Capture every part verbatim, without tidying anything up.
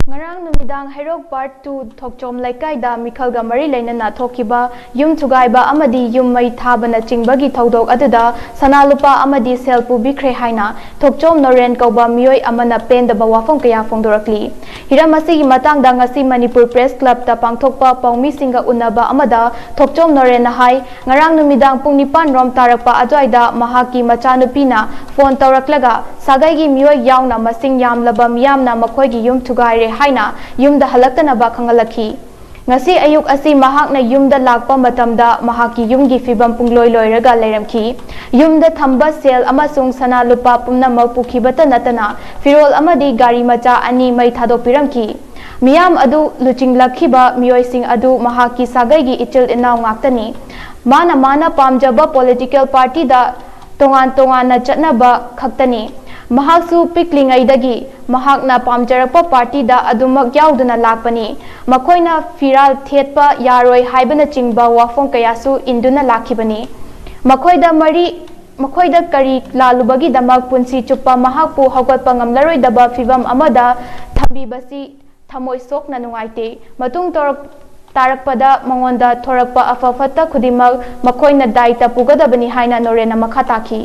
ꯉꯔꯥꯡ ꯅꯨꯃꯤꯗꯥꯡ ꯍꯩꯔꯣꯛ Part two ꯊꯣꯛꯆꯣꯝ ꯂꯩꯀꯥꯏꯗ ꯃꯤꯈꯜꯒ ꯃꯔꯤ ꯂꯩꯅꯅ ꯊꯣꯛꯈꯤꯕ ꯌꯨꯝ ꯊꯨꯒꯥꯏꯕ ꯑꯃꯗꯤ ꯌꯨꯝ ꯃꯩ ꯊꯥꯕꯅꯆꯤꯡꯕꯒꯤ ꯊꯧꯗꯣꯛ ꯑꯗꯨꯗ ꯁꯅꯥ ꯂꯨꯄꯥ ꯑꯃꯗꯤ ꯁꯦꯜ ꯄꯨꯕꯤꯈ꯭ꯔꯦ ꯍꯥꯏꯅ ꯊꯣꯛꯆꯣꯝ ꯅꯣꯔꯦꯟ ꯀꯧꯕ ꯃꯤꯑꯣꯏ ꯑꯃꯅ ꯄꯦꯟꯗꯕ ꯋꯥꯐꯝ ꯀꯌꯥ ꯐꯣꯡꯗꯣꯔꯛꯂꯤ꯫ ꯍꯤꯔꯝ ꯑꯁꯤꯒꯤ ꯃꯇꯥꯡꯗ ꯉꯁꯤ ꯃꯅꯤꯄꯨꯔ Press Clubꯇ ꯄꯥꯡꯊꯣꯛꯄ ꯄꯥꯎꯃꯤꯁꯤꯡꯒ ꯎꯅꯕ ꯑꯃꯗ ꯊꯣꯛꯆꯣꯝ ꯅꯣꯔꯦꯟꯅ ꯍꯥꯏ, ꯉꯔꯥꯡ ꯅꯨꯃꯤꯗꯥꯡ ꯄꯨꯡ ꯅꯤꯄꯥꯟ ꯔꯣꯝ ꯇꯥꯔꯛꯄ ꯑꯗꯨꯋꯥꯏꯗ ꯃꯍꯥꯛꯀꯤ ꯃꯆꯥꯅꯨꯄꯤꯅ phone ꯇꯧꯔꯛꯂꯒ ꯁꯥꯒꯩꯒꯤ ꯃꯤꯑꯣꯏ ꯌꯥꯎꯅ ꯃꯁꯤꯡ ꯌꯥꯝꯂꯕ ꯃꯤꯌꯥꯝꯅ ꯃꯈꯣꯏꯒꯤ ꯌꯨꯝ ꯊꯨꯒꯥꯏꯔꯦ ꯍꯥꯏꯅ ꯌꯨꯝꯗ ꯍꯜꯂꯛꯇꯅꯕ ꯈꯪꯍꯜꯂꯛꯈꯤ꯫ ꯉꯁꯤ ꯑꯌꯨꯛ ꯑꯁꯤ ꯃꯍꯥꯛꯅ ꯌꯨꯝꯗ ꯂꯥꯛꯄ ꯃꯇꯝꯗ ꯃꯍꯥꯛꯀꯤ ꯌꯨꯝꯒꯤ ꯐꯤꯕꯝ ꯄꯨꯡꯂꯣꯏ ꯂꯣꯏꯔꯒ ꯂꯩꯔꯝꯈꯤ꯫ ꯌꯨꯝꯗ ꯊꯝꯕ ꯁꯦꯜ ꯑꯃꯁꯨꯡ ꯁꯅꯥ ꯂꯨꯄꯥ ꯄꯨꯝꯅꯃꯛ ꯄꯨꯈꯤꯕꯇ ꯅꯠꯇꯅ ꯐꯤꯔꯣꯜ ꯑꯃꯗꯤ ꯒꯥꯔꯤ ꯃꯆꯥ ꯑꯅꯤ ꯃꯩ ꯊꯥꯗꯣꯛꯄꯤꯔꯝꯈꯤ꯫ ꯃꯤꯌꯥꯝ ꯑꯗꯨ ꯂꯨꯆꯤꯡꯂꯛꯈꯤꯕ ꯃꯤꯑꯣꯏꯁꯤꯡ ꯑꯗꯨ ꯃꯍꯥꯛꯀꯤ ꯁꯥꯒꯩꯒꯤ ꯏꯆꯤꯜ ꯏꯅꯥꯎ ꯉꯥꯛꯇꯅꯤ꯫ ꯃꯥꯅ ꯃꯥꯅ ꯄꯥꯝꯖꯕ political partyꯗ ꯇꯣꯉꯥꯟ ꯇꯣꯉꯥꯟꯅ ꯆꯠꯅꯕ ꯈꯛꯇꯅꯤ꯫ ꯃꯍꯥꯛꯁꯨ ꯄꯤꯛꯂꯤꯉꯩꯗꯒꯤ ꯃꯍꯥꯛꯅ ꯄꯥꯝꯖꯔꯛꯄ partyꯗ ꯑꯗꯨꯃꯛ ꯌꯥꯎꯗꯨꯅ ꯂꯥꯛꯄꯅꯤ꯫ ꯃꯈꯣꯏꯅ ꯐꯤꯔꯥꯜ ꯊꯦꯠꯄ ꯌꯥꯔꯣꯏ ꯍꯥꯏꯕꯅꯆꯤꯡꯕ ꯋꯥꯐꯝ ꯀꯌꯥꯁꯨ ꯏꯟꯗꯨꯅ ꯂꯥꯛꯈꯤꯕꯅꯤ꯫ ꯃꯈꯣꯏꯗ ꯃꯔꯤ, ꯃꯈꯣꯏꯗ ꯀꯔꯤ ꯂꯥꯜꯂꯨꯕꯒꯤꯗꯃꯛ ꯄꯨꯟꯁꯤ ꯆꯨꯞꯄ ꯃꯍꯥꯛꯄꯨ ꯍꯧꯒꯠꯄ ꯉꯝꯂꯔꯣꯏꯗꯕ ꯐꯤꯚꯝ ꯑꯃꯗ ꯊꯝꯕꯤꯕꯁꯤ ꯊꯃꯣꯏ ꯁꯣꯛꯅ ꯅꯨꯡꯉꯥꯏꯇꯦ꯫ ꯃꯇꯨꯡ ꯇꯧꯔꯛ-, ꯇꯥꯔꯛꯄꯗ ꯃꯉꯣꯟꯗ ꯊꯣꯔꯛꯄ ꯑꯐ ꯐꯠꯇ ꯈꯨꯗꯤꯡꯃꯛ ꯃꯈꯣꯏꯅ ꯗꯥꯏꯇ ꯄꯨꯒꯗꯕꯅꯤ ꯍꯥꯏꯅ ꯅꯣꯔꯦꯟꯅ ꯃꯈꯥ ꯇꯥꯈꯤ꯫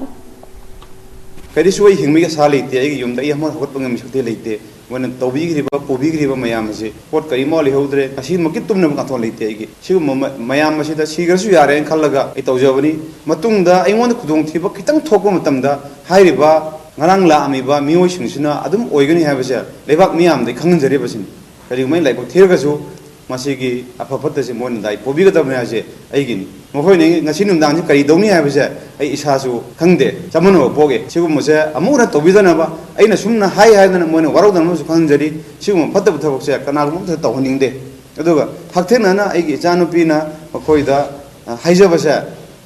ꯀꯔꯤꯁꯨ ꯑꯩ ꯍꯤꯡꯕꯒꯤ ꯑꯁꯥ ꯂꯩꯇꯦ, ꯑꯩꯒꯤ ꯌꯨꯝꯗ ꯑꯩ ꯑꯃ ꯍꯧꯒꯠꯄ ꯉꯝꯃꯤ ꯁꯛꯇꯤ ꯂꯩꯇꯦ꯫ ꯃꯣꯏꯅ ꯇꯧꯕꯤꯈ꯭ꯔꯤꯕ, ꯄꯨꯕꯤꯈ꯭ꯔꯤꯕ ꯃꯌꯥꯝ ꯑꯁꯤ ꯄꯣꯠ ꯀꯔꯤꯃ ꯂꯩꯍꯧꯗ꯭ꯔꯦ꯫ ꯉꯁꯤꯃꯛꯀꯤ ꯇꯨꯝꯅꯕ ꯀꯥꯡꯊꯣꯟ ꯂꯩꯇꯦ ꯑꯩꯒꯤ꯫ ꯁꯤꯒꯨꯝꯕ ꯃ-, ꯃꯌꯥꯝ ꯑꯁꯤꯗ ꯁꯤꯈ꯭ꯔꯁꯨ ꯌꯥꯔꯦꯅ ꯈꯜꯂꯒ ꯑꯩ ꯇꯧꯖꯕꯅꯤ꯫ ꯃꯇꯨꯡꯗ ꯑꯩꯉꯣꯟꯗ ꯈꯨꯗꯣꯡꯊꯤꯕ ꯈꯤꯇꯪ ꯊꯣꯛꯄ ꯃꯇꯝꯗ ꯍꯥꯏꯔꯤꯕ ꯉꯔꯥꯡ ꯂꯥꯛꯑꯝꯃꯤꯕ ꯃꯤꯑꯣꯏꯁꯤꯡꯁꯤꯅ ꯑꯗꯨꯝ ꯑꯣꯏꯒꯅꯤ ꯍꯥꯏꯕꯁꯦ ꯂꯩꯕꯥꯛ ꯃꯤꯌꯥꯝꯗ ꯑꯩ ꯈꯪꯍꯟꯖꯔꯤꯕꯁꯤꯅꯤ꯫ ꯀꯔꯤꯒꯨꯝꯕ ꯑꯩꯅ ꯂꯥꯏꯕꯛ ꯊꯤꯔꯒꯁꯨ ꯃꯁꯤꯒꯤ ꯑꯐ ꯐꯠꯇꯁꯦ ꯃꯣꯏꯅ ꯗꯥꯏ ꯄꯨꯕꯤꯒꯗꯕꯅꯤ ꯍꯥꯏꯁꯦ ꯑꯩꯒꯤꯅꯤ꯫ ꯃꯈꯣꯏꯅ ꯉꯁꯤ ꯅꯨꯡꯗꯥꯡꯁꯤ ꯀꯔꯤ ꯇꯧꯅꯤ ꯍꯥꯏꯕꯁꯦ ꯑꯩ ꯏꯁꯥꯁꯨ ꯈꯪꯗꯦ, ꯆꯃꯝꯅꯕ ꯄꯣꯛꯑꯦ꯫ ꯁꯤꯒꯨꯝꯕꯁꯦ ꯑꯃꯨꯛ ꯍꯟꯅ ꯇꯧꯕꯤꯗꯅꯕ ꯑꯩꯅ ꯁꯨꯝꯅ ꯍꯥꯏ ꯍꯥꯏꯗꯅ ꯃꯣꯏꯅ ꯋꯥꯔꯧꯗꯅꯕꯁꯨ ꯈꯪꯍꯟꯖꯔꯤ꯫ ꯁꯤꯒꯨꯝꯕ ꯐꯠꯇꯕ ꯊꯕꯛꯁꯦ ꯀꯅꯥꯒꯨꯝꯕ ꯑꯃꯇ ꯇꯧꯍꯟꯅꯤꯡꯗꯦ꯫ ꯑꯗꯨꯒ ꯍꯛꯊꯦꯡꯅꯅ ꯑꯩꯒꯤ ꯏꯆꯥꯅꯨꯄꯤꯅ ꯃꯈꯣꯏꯗ, ꯑ, ꯍꯥꯏꯖꯕꯁꯦ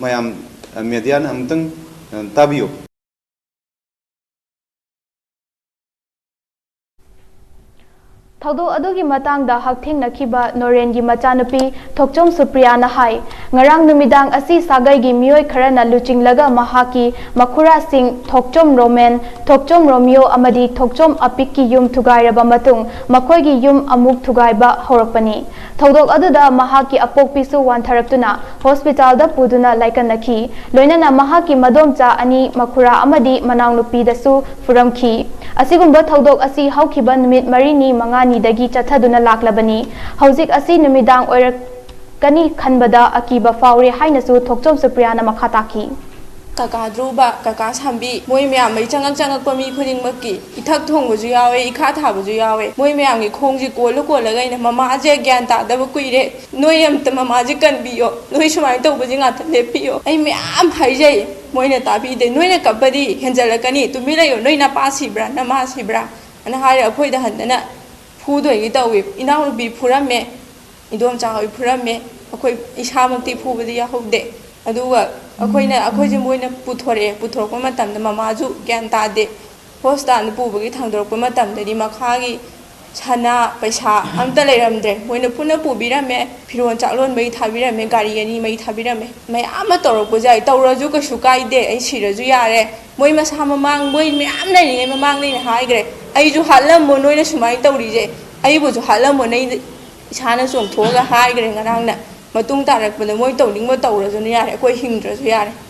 ꯃꯌꯥꯝ, ꯑ, mediaꯅ ꯑꯃꯨꯛꯇꯪ, ꯑ, ꯇꯥꯕꯤꯌꯨ꯫ ꯊꯧꯗꯣꯛ ꯑꯗꯨꯒꯤ ꯃꯇꯥꯡꯗ ꯍꯛꯊꯦꯡꯅꯈꯤꯕ ꯅꯣꯔꯦꯟꯒꯤ ꯃꯆꯥꯅꯨꯄꯤ ꯊꯣꯛꯆꯣꯝ ꯁꯨꯄ꯭ꯔꯤꯌꯥꯅ ꯍꯥꯏ, ꯉꯔꯥꯡ ꯅꯨꯃꯤꯗꯥꯡ ꯑꯁꯤ ꯁꯥꯒꯩꯒꯤ ꯃꯤꯑꯣꯏ ꯈꯔꯅ ꯂꯨꯆꯤꯡꯂꯒ ꯃꯍꯥꯛꯀꯤ ꯃꯈꯨꯔꯥꯁꯤꯡ ꯊꯣꯛꯆꯣꯝ ꯔꯣꯃꯦꯟ, ꯊꯣꯛꯆꯣꯝ ꯔꯣꯃꯤꯌꯣ ꯑꯃꯗꯤ ꯊꯣꯛꯆꯣꯝ ꯑꯄꯤꯛꯀꯤ ꯌꯨꯝ ꯊꯨꯒꯥꯏꯔꯕ ꯃꯇꯨꯡ ꯃꯈꯣꯏꯒꯤ ꯌꯨꯝ ꯑꯃꯨꯛ ꯊꯨꯒꯥꯏꯕ ꯍꯧꯔꯛꯄꯅꯤ꯫ ꯊꯧꯗꯣꯛ ꯑꯗꯨꯗ ꯃꯍꯥꯛꯀꯤ ꯑꯄꯣꯛꯄꯤꯁꯨ ꯋꯥꯟꯊꯔꯛꯇꯨꯅ ꯍꯣꯁꯄꯤꯇꯥꯜꯗ ꯄꯨꯗꯨꯅ ꯂꯥꯏꯀꯠꯅꯈꯤ꯫ ꯂꯣꯏꯅꯅ ꯃꯍꯥꯛꯀꯤ ꯃꯗꯣꯝꯆꯥ ꯑꯅꯤ, ꯃꯈꯨꯔꯥ ꯑꯃꯗꯤ ꯃꯅꯥꯎꯅꯨꯄꯤꯗꯁꯨ ꯐꯨꯔꯝꯈꯤ꯫ ꯑꯁꯤꯒꯨꯝꯕ ꯊꯧꯗꯣꯛ ꯑꯁꯤ ꯍꯧꯈꯤꯕ ꯅꯨꯃꯤꯠ ꯃꯔꯤꯅꯤ ꯃꯉꯥꯅꯤꯗꯒꯤ ꯆꯠꯊꯗꯨꯅ ꯂꯥꯛꯂꯕꯅꯤ꯫ ꯍꯧꯖꯤꯛ ꯑꯁꯤ ꯅꯨꯃꯤꯗꯥꯡ ꯑꯣꯏꯔꯛꯀꯅꯤ ꯈꯟꯕꯗ ꯑꯀꯤꯕ ꯐꯥꯎꯔꯦ ꯍꯥꯏꯅꯁꯨ ꯊꯣꯛꯆꯣꯝ ꯁꯨꯄ꯭ꯔꯤꯌꯥꯅ ꯃꯈꯥ ꯇꯥꯈꯤ꯫ ꯀꯀꯥ ꯙ꯭ꯔꯨꯕ, ꯀꯀꯥ ꯁꯥꯝꯕꯤ, ꯃꯣꯏ ꯃꯌꯥꯝ ꯃꯩ ꯆꯪꯉꯛ ꯆꯪꯉꯛꯄ ꯃꯤ ꯈꯨꯗꯤꯡꯃꯛꯀꯤ ꯏꯊꯛ ꯊꯣꯡꯕꯁꯨ ꯌꯥꯎꯋꯦ, ꯏꯈꯥ ꯊꯥꯕꯁꯨ ꯌꯥꯎꯋꯦ꯫ ꯃꯣꯏ ꯃꯌꯥꯝꯒꯤ ꯈꯣꯡꯁꯤ ꯀꯣꯜꯂ ꯀꯣꯜꯂꯒ ꯑꯩꯅ, "ꯃꯃꯥꯁꯦ ꯒ꯭ꯌꯥꯟ ꯇꯥꯗꯕ ꯀꯨꯏꯔꯦ, ꯅꯣꯏ ꯑꯝꯇ ꯃꯃꯥꯁꯦ ꯀꯟꯕꯤꯌꯣ, ꯅꯣꯏ ꯁꯨꯃꯥꯏꯅ ꯇꯧꯕꯁꯦ ꯉꯥꯛꯇ ꯂꯦꯞꯄꯤꯌꯣ"꯫ ꯑꯩ ꯃꯌꯥꯝ ꯍꯥꯏꯖꯩ, ꯃꯣꯏꯅ ꯇꯥꯕꯤꯗꯦ꯫ "ꯅꯣꯏꯅ ꯀꯞꯄꯗꯤ ꯍꯦꯟꯖꯜꯂꯛꯀꯅꯤ, ꯇꯨꯃꯤꯟ ꯂꯩꯌꯣ, ꯅꯣꯏ ꯅꯄꯥ ꯁꯤꯕ꯭ꯔꯥ, ꯅꯃꯥ ꯁꯤꯕ꯭ꯔꯥ?" ꯑꯅ ꯍꯥꯏꯔꯦ꯫ ꯑꯩꯈꯣꯏꯗ ꯍꯟꯗꯅ ꯐꯨꯗꯣꯏꯒꯤ ꯇꯧꯏ꯫ ꯏꯅꯥꯎꯅꯨꯄꯤ ꯐꯨꯔꯝꯃꯦ, ꯏꯗꯣꯝꯆꯥ ꯍꯣꯏ ꯐꯨꯔꯝꯃꯦ꯫ ꯑꯩꯈꯣꯏ, ꯏꯁꯥꯃꯛꯇꯤ ꯐꯨꯕꯗꯤ ꯌꯥꯎꯍꯧꯗꯦ꯫ ꯑꯗꯨꯒ ꯑꯩꯈꯣꯏꯅ, ꯑꯩꯈꯣꯏꯁꯦ ꯃꯣꯏꯅ ꯄꯨꯊꯣꯔꯛꯑꯦ꯫ ꯄꯨꯊꯣꯔꯛꯄ ꯃꯇꯝꯗ ꯃꯃꯥꯁꯨ ꯒ꯭ꯌꯥꯟ ꯇꯥꯗꯦ꯫ ꯍꯣꯁꯄꯤꯇꯥꯜꯗ ꯄꯨꯕꯒꯤ ꯊꯥꯡꯗꯣꯔꯛꯄ ꯃꯇꯝꯗꯗꯤ ꯃꯈꯥꯒꯤ ꯁꯅꯥ ꯄꯩꯁꯥ ꯑꯝꯇ ꯂꯩꯔꯝꯗ꯭ꯔꯦ꯫ ꯃꯣꯏꯅ ꯄꯨꯟꯅ ꯄꯨꯕꯤꯔꯝꯃꯦ, ꯐꯤꯔꯣꯜ ꯆꯥꯛꯂꯣꯟꯕꯒꯤ ꯊꯥꯕꯤꯔꯝꯃꯦ, ꯒꯥꯔꯤ ꯑꯅꯤ ꯃꯩ ꯊꯥꯕꯤꯔꯝꯃꯦ꯫ ꯃꯌꯥꯝ ꯑꯃ ꯇꯧꯔꯛꯄꯁꯨ ꯌꯥꯏ, ꯇꯧꯔꯁꯨ ꯀꯩꯁꯨ ꯀꯥꯏꯗꯦ, ꯑꯩ ꯁꯤꯔꯁꯨ ꯌꯥꯔꯦ꯫ ꯃꯣꯏ ꯃꯁꯥ ꯃꯃꯥꯡ, ꯃꯣꯏ ꯃꯌꯥꯝ ꯂꯩꯔꯤꯉꯩ ꯃꯃꯥꯡꯗ ꯑꯩꯅ ꯍꯥꯏꯈ꯭ꯔꯦ, "ꯑꯩꯁꯨ ꯍꯥꯠꯂꯝꯃꯣ, ꯅꯣꯏꯅ ꯁꯨꯃꯥꯏꯅ ꯇꯧꯔꯤꯁꯦ, ꯑꯩꯕꯨꯁꯨ ꯍꯥꯠꯂꯝꯃꯣ", ꯅꯩ ꯏꯁꯥꯅ ꯆꯣꯡꯊꯣꯛꯑꯒ ꯍꯥꯏꯈ꯭ꯔꯦ ꯉꯔꯥꯡꯅ꯫ ꯃꯇꯨꯡ ꯇꯥꯔꯛꯄꯗ ꯃꯣꯏ ꯇꯧꯅꯤꯡꯕ ꯇꯧꯔꯁꯨꯅ ꯌꯥꯔꯦ, ꯑꯩꯈꯣꯏ ꯍꯤꯡꯗ꯭ꯔꯁꯨ ꯌꯥꯔꯦ꯫